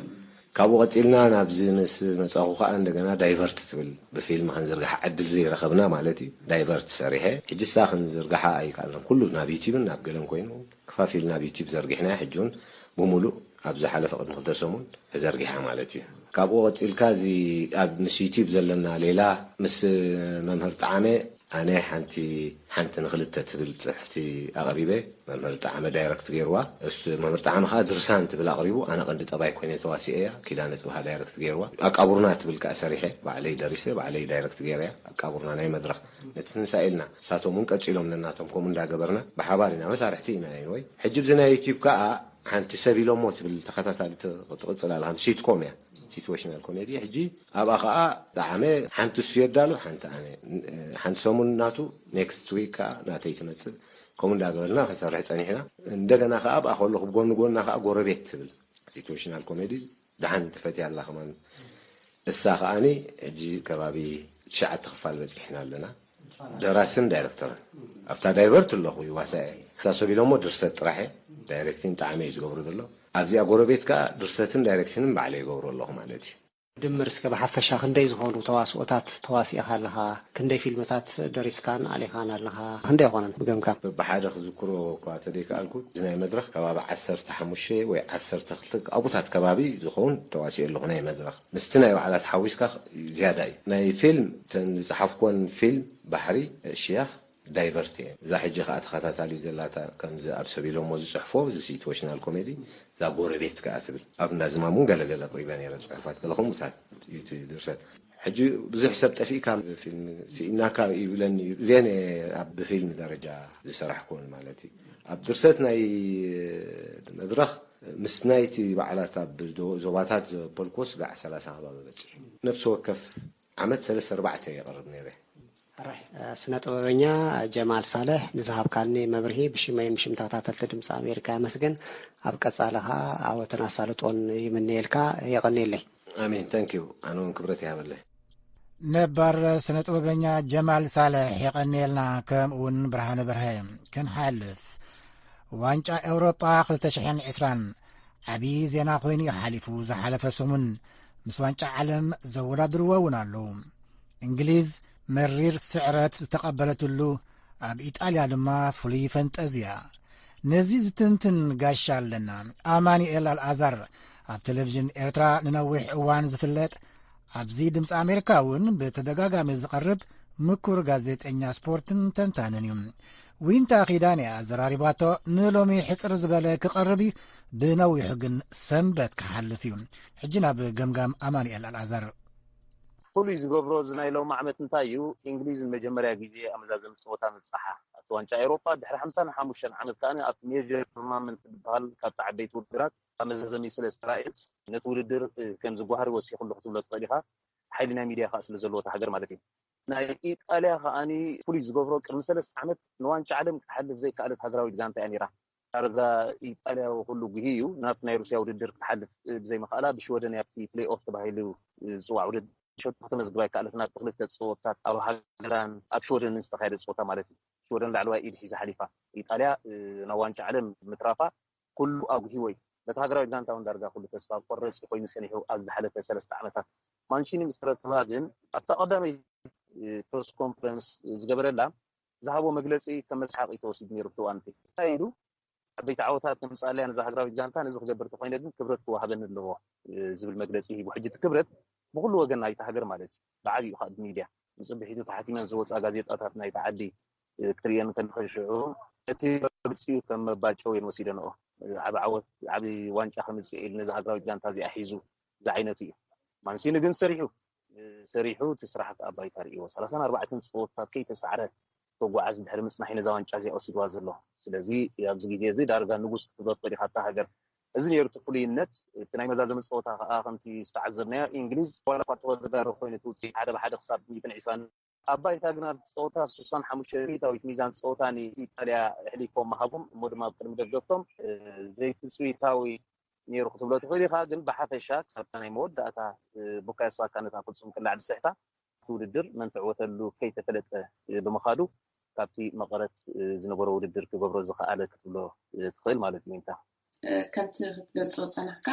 ካብኡ ቀጺልና ናብዚ ምስ መጻኹ ኸኣ እንደገና ዳይቨርት ትብል ብፊልም ክንዝርግሓ ዕድል ዘይረኸብና ማለት እዩ። ዳይቨርት ሰሪሐ። ሕጂ እሳ ክንዝርግሓ ኣይከኣልናን። ኩሉ ናብ ዩቲብን ናብ ገለን ኮይኑ ክፋፊልና ኣብ ዩቲብ ዘርጊሕናያ። ሕጂ እውን ብምሉእ ኣብ ዝሓለፈ ቅድሚ ክልተ ሰሙን ተዘርጊሓ ማለት እዩ። ካብኡ ቀጺልካ እዚ ኣብ ምስ ዩቲብ ዘለና ሌላ ምስ መምህር ጣዕመ ኣነ ሓንቲ ሓንቲ ንኽልተ ትብል ጽሕፍቲ ኣቕሪበ። መምህር ጣዕመ ዳይረክት ገይርዋ። እሱ መምህር ጣዕመ ኸኣ ድርሳን ትብል ኣቕሪቡ። ኣነ ቀንዲ ጠባይ ኮይነ ተዋሲኤያ። ኪዳነ ጽብሃ ዳይረክት ገይርዋ። ኣቃቡርና ትብል ከኣ ሰሪሐ። ባዕለይ ደሪሰ፣ ባዕለይ ዳይረክት ገይረያ። ኣቃቡርና ናይ መድረኽ ነቲ ትንሳኤ ኢልና። ንሳቶም እውን ቀጺሎም ነናቶም ከምኡ እንዳገበርና ብሓባር ኢና መሳርሕቲ ኢና። ወይ ሕጂ ብዚ ናይ ዩቲብ ከኣ ሓንቲ ሰብ ኢሎሞ ትብል ተኸታታሊ ትቕጽል ኣላ። ከም ሲትኮም እያ። ሲትዌሽናል ኮሜዲ። ሕጂ ኣብኣ ኸኣ ጣዕመ ሓንቲ እሱ የዳሉ፣ ሓንቲ ኣነ። ሓንቲ ሰሙን ናቱ፣ ኔክስት ዊክ ከኣ ናተይ ትመጽእ። ከምኡ እንዳገበልና ክንሰርሕ ጸኒሕና። እንደገና ከኣ ኣብኣ ከለኹ ብጎኒ ጎና ከኣ ጎረቤት ትብል ሲትዌሽናል ኮሜዲ ደሓን ትፈትያ ኣላ ከማን። እሳ ከኣኒ ሕጂ ከባቢ ትሽዓተ ክፋል በጺሕና ኣለና። ደራስን ዳይረክተርን ኣብታ ዳይቨርት ኣለኹ ይዋሳኤ። እታ ሰብ ኢሎሞ ድርሰት ጥራሕ እየ። ዳይሬክቲን ጣዕመ እዩ ዝገብሮ ዘሎ። ኣብዚኣ ጎረቤት ከኣ ድርሰትን ዳይሬክቲንን ባዕለ ይገብሮ ኣለኹ ማለት እዩ። ድምር እስከ ብሓፈሻ ክንደይ ዝኾኑ ተዋስኦታት ተዋሲእኻ ኣለኻ? ክንደይ ፊልምታት ደሪስካን ኣሊኻን ኣለኻ? ክንደይ ይኾነን ብገምጋም? በብሓደ ክዝክሮ እኳ ተደይከኣልኩ፣ እዚ ናይ መድረኽ ከባቢ ዓሰርተ ሓሙሽተ ወይ ዓሰርተ ክልተ ኣብታት ከባቢ ዝኸውን ተዋሲኦ ኣለኹ ናይ መድረኽ። ምስቲ ናይ ባዕላት ሓዊስካ ዝያዳ እዩ። ናይ ፊልም፣ እተን ዝጸሓፍኩወን ፊልም ባሕሪ፣ ሽያኽ፣ ዳይቨርት እየን። እዛ ሕጂ ኸኣ ተኸታታሊ ዘላታ ከምዚ ኣብ ሰብ ኢሎሞ ዝጽሕፎ፣ እዚ ሲትዌሽናል ኮሜዲ፣ እዛ ጎረቤት ከኣ ትብል። ኣብ እንዳ ዝማም እውን ገለ ገለ ኣቕሪበ ነይረ ጽሑፋት፣ ገለ ከምኡታት እዩ እቲ ድርሰት። ሕጂ ብዙሕ ሰብ ጠፊእካ ፊልም ስኢናካ ይብለኒ እዩ። እዚአን እየ ኣብ ብፊልም ደረጃ ዝሰራሕኩወን ማለት እዩ። ኣብ ድርሰት ናይ መድረኽ ምስ ናይቲ በዓላት ኣብ ዞባታት ዘበልኩዎ ስጋዕ ሰላሳ ከባቢ በፂሑ። ነፍሲ ወከፍ ዓመት ሰለስተ ኣርባዕተ የቕርብ ነይረ። ስነ ጥበበኛ ጀማል ሳልሕ ንዝሃብካኒ መብርሂ ብሽመይን ብሽም ተኸታተልቲ ድምፂ ኣሜሪካ የመስግን። ኣብ ቀፃሊ ከዓ ዓወትን ኣሳልጦን ይምነየልካ። የቐንየለይ። ኣሜን። ታንኪዩ። ኣነ እውን ክብረት ይሃበለይ። ነባር ስነ ጥበበኛ ጀማል ሳልሕ የቐንየልና። ከምኡ እውን ብርሃነ በርሀ። ክንሓልፍ ዋንጫ ኤውሮጳ ክልተ ሽሕን ዕስራን ዓብዪ ዜና ኮይኑ እዩ ሓሊፉ። ዝሓለፈ ሰሙን ምስ ዋንጫ ዓለም ዘወዳድርዎ እውን ኣለዉ። እንግሊዝ መሪር ስዕረት ዝተቐበለትሉ ኣብ ኢጣልያ ድማ ፍሉይ ፈንጠዝያ። ነዚ ዝትንትን ጋሻ ኣለና። ኣማኑኤል ኣልኣዛር ኣብ ቴሌቪዥን ኤርትራ ንነዊሕ እዋን ዝፍለጥ ኣብዚ ድምፂ ኣሜሪካ እውን ብተደጋጋሚ ዝቐርብ ምኩር ጋዜጠኛ ስፖርትን ተንታንን እዩ። ዊንታ ኪዳን እያ ኣዘራሪባቶ። ንሎሚ ሕፅር ዝበለ ክቐርብ እዩ፣ ብነዊሑ ግን ሰንበት ክሓልፍ እዩ። ሕጂ ናብ ገምጋም ኣማኑኤል ኣልኣዛር። ፍሉይ ዝገብሮ እዚ ናይ ሎም ዓመት እንታይ እዩ? እንግሊዝ ንመጀመርያ ግዜ ኣብ መዛዘሚ ፀወታ ምብፃሓ ኣብቲ ዋንጫ ኤውሮጳ ድሕሪ ሓምሳን ሓሙሽተን ዓመት ከኣ ኣብቲ ሜጀር ቱርናመንት ዝበሃል ካብቲ ዓበይቲ ውድድራት ኣብ መዛዘሚ ስለ ዝተራእየት ነቲ ውድድር ከም ዝጓሃር ወሲኹሉ ክትብሎ ትኽእል ኢኻ። ሓይሊ ናይ ሚድያ ከዓ ስለ ዘለዎ እታ ሃገር ማለት እዩ። ናይ ኢጣልያ ከኣኒ ፍሉይ ዝገብሮ ቅድሚ ሰለስተ ዓመት ንዋንጫ ዓለም ክትሓልፍ ዘይከኣለት ሃገራዊት ጋንታ እያ ነይራ። ዳርጋ ኢጣልያዊ ኩሉ ጉሂ እዩ። ናብቲ ናይ ሩስያ ውድድር ክትሓልፍ ብዘይምኽኣላ ብሽወደን ኣብቲ ፕሌይ ኦፍ ተባሂሉ ዝፅዋዕ ውድድር ሸቶ ከተመዝግባ ይከኣለት። ናብቲ ክልተ ፀወታት ኣብ ሃገራን ኣብ ሽወደንን ዝተኻየደ ፀወታ ማለት እዩ። ሽወደን ላዕለዋይ ኢድ ሒዛ ሓሊፋ። ኢጣልያ ናብ ዋንጫ ዓለም ምትራፋ ኩሉ ኣጉሂዎ እዩ። ነቲ ሃገራዊት ጋንታ እውን ዳርጋ ኩሉ ተስፋ ቆረፂ ኮይኑ ፀኒሑ ኣብ ዝሓለፈ ሰለስተ ዓመታት። ማንቺኒ ምስ ተረከባ ግን ኣብታ ቀዳመይ ፕረስ ኮንፈረንስ ዝገበረላ ዝሃቦ መግለፂ ከም መስሓቂ ተወሲዱ ነይሩ። ብትዋንቲ እንታይ ኢሉ ዓበይቲ ዓወታት ከምፅኣለያ ነዛ ሃገራዊት ጋንታ ነዚ ክገብር ተኮይነ ግን ክብረት ክወሃበኒ ኣለዎ ዝብል መግለፂ ሂቡ። ሕጂ እቲ ክብረት ብኩሉ ወገን ናይቲ ሃገር ማለት እዩ። ብዓብይኡ ከዓ ብሚድያ ንፅብሒቱ ተሓቲመን ዝወፃ ጋዜጣታት ናይቲ ዓዲ ክትሪኤን ከለኺ ሽዑ እቲ መግለፂኡ ከም መባጨው እየን ወሲደንኦ። ዓቢ ዓወት ዓቢ ዋንጫ ከምፅእ ኢሉ ነዚ ሃገራዊት ጋንታ እዚኣ ሒዙ ዝዓይነቱ እዩ። ማንሲኒ ግን ሰሪሑ ሰሪሑ እቲ ስራሕ ከዓ ባይታ ርእይዎ ሰላሳን ኣርባዕተን ፀወታት ከይተሳዕረ ተጓዓዝ ድሕሪ ምፅናሕ ነዛ ዋንጫ እዚኣ ወሲድዋ ዘሎ። ስለዚ ኣብዚ ግዜ እዚ ዳርጋ ንጉስ ክትብሎ ትኽእል ኢኻ እታ ሃገር። እዚ ነይሩ እቲ ፍሉይነት። እቲ ናይ መዛዘሚ ፀወታ ከዓ ከምቲ ዝተዓዘብናዮ እንግሊዝ ዋላ እኳ ተወዳዳሪ ኮይነት ውፅኢት ሓደ ብሓደ ክሳብ ሚእትን ዕስራን ኣብ ባይታ ግን ኣብቲ ፀወታ ስሳን ሓሙሽተ ሚእታዊት ሚዛን ፀወታ ንኢጣልያ ኣሕሊፎም ምሃቦም እሞ ድማ ኣብ ቅድሚ ደገፍቶም ዘይትፅቢታዊ ነይሩ ክትብሎ ትኽእል ኢኻ። ግን ብሓፈሻ ክሳብታ ናይ መወዳእታ ቡካዮ ሳካ ነታ ፍፁም ቅላዕ ዝስሕታ እቲ ውድድር መን ትዕወተሉ ከይተፈለጠ ብምኻዱ ካብቲ መቐረት ዝነበሮ ውድድር ክገብሮ ዝኸኣለ ክትብሎ ትኽእል ማለት እዩ። ዊንታ ከምቲ ክትገልጾ ዝጸናሕካ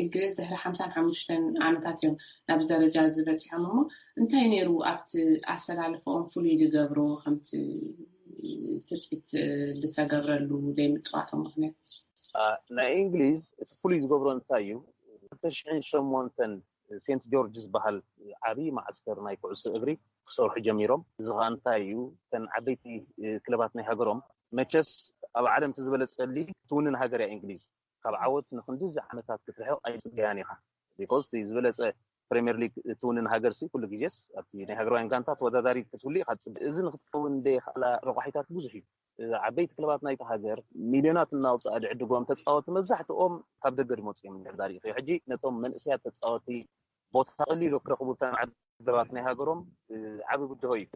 እንግሊዝ ድሕሪ ሓምሳን ሓሙሽተን ዓመታት እዮም ናብዚ ደረጃ እዚ በጺሖም እሞ እንታይ ነይሩ ኣብቲ ኣሰላልፈኦም ፍሉይ ዝገብሮ ከምቲ ትጽቢት ዝተገብረሉ ዘይምጽዋቶም ምኽንያት? ናይ እንግሊዝ እቲ ፍሉይ ዝገብሮ እንታይ እዩ? ክልተ ሽሕን ሸሞንተን ሴንት ጆርጅ ዝበሃል ዓብዪ መዓስከር ናይ ኩዕሶ እግሪ ክሰርሑ ጀሚሮም። እዚ ከዓ እንታይ እዩ? እተን ዓበይቲ ክለባት ናይ ሃገሮም መቸስ ኣብ ዓለም እቲ ዝበለጸ ሊግ ትውንን ሃገር እያ እንግሊዝ። ካብ ዓወት ንክንድዚ ዓመታት ክትርሕቕ ኣይፅበያን ኢኻ። ቢኮዝ እቲ ዝበለፀ ፕሪምየር ሊግ ትውንን ሃገር ሲ ኩሉ ግዜስ ኣብቲ ናይ ሃገራውያን ጋንታ ተወዳዳሪ ክትህሉ ኢኻ ትፅበ። እዚ ንክትከውን ደይኽእላ ረቋሒታት ብዙሕ እዩ። ዓበይቲ ክለባት ናይቲ ሃገር ሚልዮናት እናውፅኣ ዝዕድጎም ተፃወቲ መብዛሕትኦም ካብ ደገ ድመፁ እዮም። እንድሕር ዳሪእኽዮ ሕጂ ነቶም መንእሰያት ተፃወቲ ቦታ ቀሊሉ ክረኽቡ ብተን ዓዲ ክለባት ናይ ሃገሮም ዓቢ ብድሆ እዩ።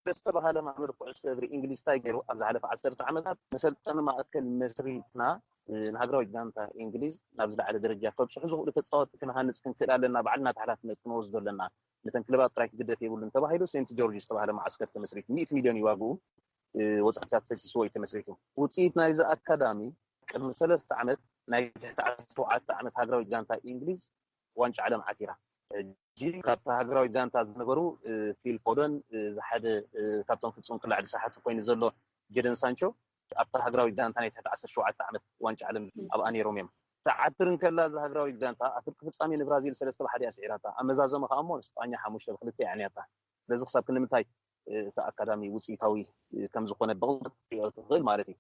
ዝተባሃለ ማሕበር ኩዕሶ እግሪ እንግሊዝ እንታይ ገይሩ? ኣብ ዝሓለፈ ዓሰርተ ዓመታት መሰልጠኒ ማእከል መስሪትና ንሃገራዊት ጋንታ እንግሊዝ ናብ ዝለዓለ ደረጃ ከብፅሑ ዝኽእሉ ተፃወቲ ክንሃንፅ ክንክእል ኣለና፣ ባዕልና እቲ ሓላፍነት ክንወስዶ ኣለና፣ ነተን ክለባት ጥራይ ክግደፍ የብሉን ተባሂሉ ሴንት ጆርጅ ዝተባሃለ መዓስከር ተመስሪቱ። ሚእቲ ሚልዮን እዩ ዋግኡ፣ ወፃኢታት ፈሲስዎ እዩ ተመስሪቱ። ውፅኢት ናይዚ ኣካዳሚ ቅድሚ ሰለስተ ዓመት ናይ ትሕቲ ዓሰርተ ሸውዓተ ዓመት ሃገራዊት ጋንታ እንግሊዝ ዋንጫ ዓለም ዓቲራ። ሕጂ ካብታ ሃገራዊት ጋንታ ዝነበሩ ፊል ፎደን ሓደ ካብቶም ፍፁም ቅላዕ ዝሰሓቱ ኮይኑ ዘሎ ጀደን ሳንቾ ኣብታ ሃገራዊት ጋንታ ናይ ትሕቲ ዓሰርተ ሸውዓተ ዓመት ዋንጫ ዓለም ኣብኣ ነይሮም እዮም። ትዓትር እንከላ እዛ ሃገራዊት ጋንታ ኣብ ፍርቂ ፍፃሜ ንብራዚል ሰለስተ ብሓደ እያ ስዒራታ። ኣብ መዛዘሚ ከዓ እሞ ንስጳኛ ሓሙሽተ ብክልተ እያ ኣዕንያታ። ስለዚ ክሳብ ክንምንታይ እቲ ኣካዳሚ ውፅኢታዊ ከም ዝኾነ ብቕልጡፍ ክትሪኦ ትኽእል ማለት እዩ።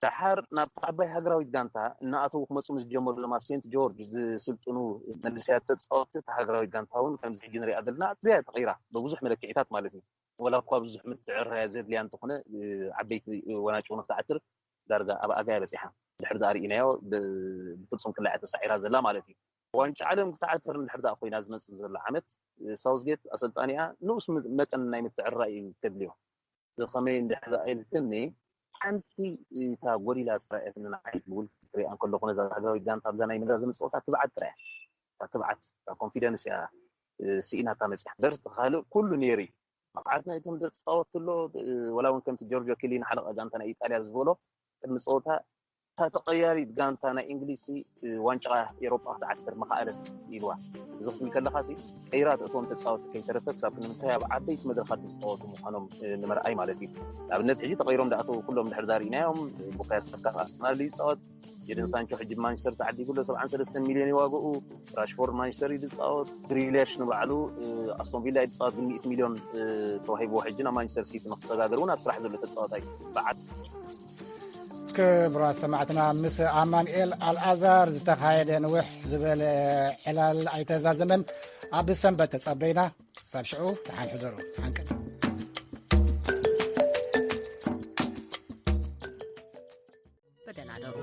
ደሓር ናብ ዓባይ ሃገራዊት ጋንታ እናኣተዉ ክመፁ ምስ ጀመሩሎም ኣብ ሴንት ጆርጅ ዝስልጥኑ መንእሰያት ተፃወትቲ፣ እታ ሃገራዊት ጋንታ እውን ከምዚ ሕጂ ንሪኣ ዘለና ኣዝያ ተቐይራ፣ ብብዙሕ መለክዒታት ማለት እዩ። ወላ እኳ ብዙሕ ምትዕርራያ ዘድልያ እንተኾነ፣ ዓበይቲ ዋንጫ እውን ክትዓትር ዳርጋ ኣብ ኣጋያ በፂሓ። ድሕር ዳኣ ርኢናዮ፣ ብፍፁም ክላዕ ተሳዒራ ዘላ ማለት እዩ። ዋንጫ ዓለም ክትዓትር እንድሕር ዳኣ ኮይና ዝመፅእ ዘሎ ዓመት፣ ሳውዝጌት ኣሰልጣኒኣ ንኡስ መጠን ናይ ምትዕርራይ እዩ ከድልዮ። ከመይ እንድሕር ኢልክኒ፣ ሓንቲ እታ ጎዲላ ዝረኣየትኒ ንዓይ ብውልቂ ክሪኣ እንከለኹ፣ ነዛ ሃገራዊት ጋንታ ኣብዛ ናይ መዛዘሚ ፀወታ ትብዓት ጥራይ እያ። እታ ትብዓት፣ እታ ኮንፊደንስ እያ ስኢናታ መፅያ። ደርሲ ካልእ ኩሉ ነይሩ እዩ። ብቕዓት ናይቶም ደቂ ፃወት ኣሎ። ወላ እውን ከምቲ ጆርጆ ኪሊኒ ሓለቓ ጋንታ ናይ ኢጣልያ ዝበሎ፣ ቅድሚ ፀወታ እታ ተቐያሪት ጋንታ ናይ እንግሊዝ ዋንጫ ኤሮጳ ክትዓትር ምኸኣለት ኢልዋ። እዚ ክትብል ከለኻ ሲ ቀይራ ተእትዎም ተፃወቲ ከይተረፈ ክሳብ ክንምንታይ ኣብ ዓበይቲ መድረኻት ዝፃወቱ ምዃኖም ንምርኣይ ማለት እዩ። ንኣብነት ሕጂ ተቐይሮም ዳኣተው ኩሎም ድሕር ዛርኢናዮም። ቡካዮ ሳካ ኣርሰናል ይፃወት፣ ጀደን ሳንቾ ሕጂ ማንቸስተር ተዓዲጉ ኣሎ፣ ሰብዓን ሰለስተን ሚልዮን ይዋግኡ። ራሽፎርድ ማንቸስተር እዩ ዝፃወት፣ ግሪሊሽ ንባዕሉ ኣስቶን ቪላ እዩ ዝፃወት፣ ግን ሚእቲ ሚልዮን ተዋሂብዎ ሕጂ ናብ ማንቸስተር ሲቲ ንክሰጋገር እውን ኣብ ስራሕ ዘሎ ተፃወታይ በዓል ክብራት ሰማዕትና ምስ ኣማንኤል ኣልኣዛር ዝተኻየደ ንውሕ ዝበለ ዕላል ኣይተዛዘመን። ኣብ ሰንበት ተጸበይና። ክሳብ ሽዑ ተሓንሕዘሩ ተሓንቀ በደናደሩ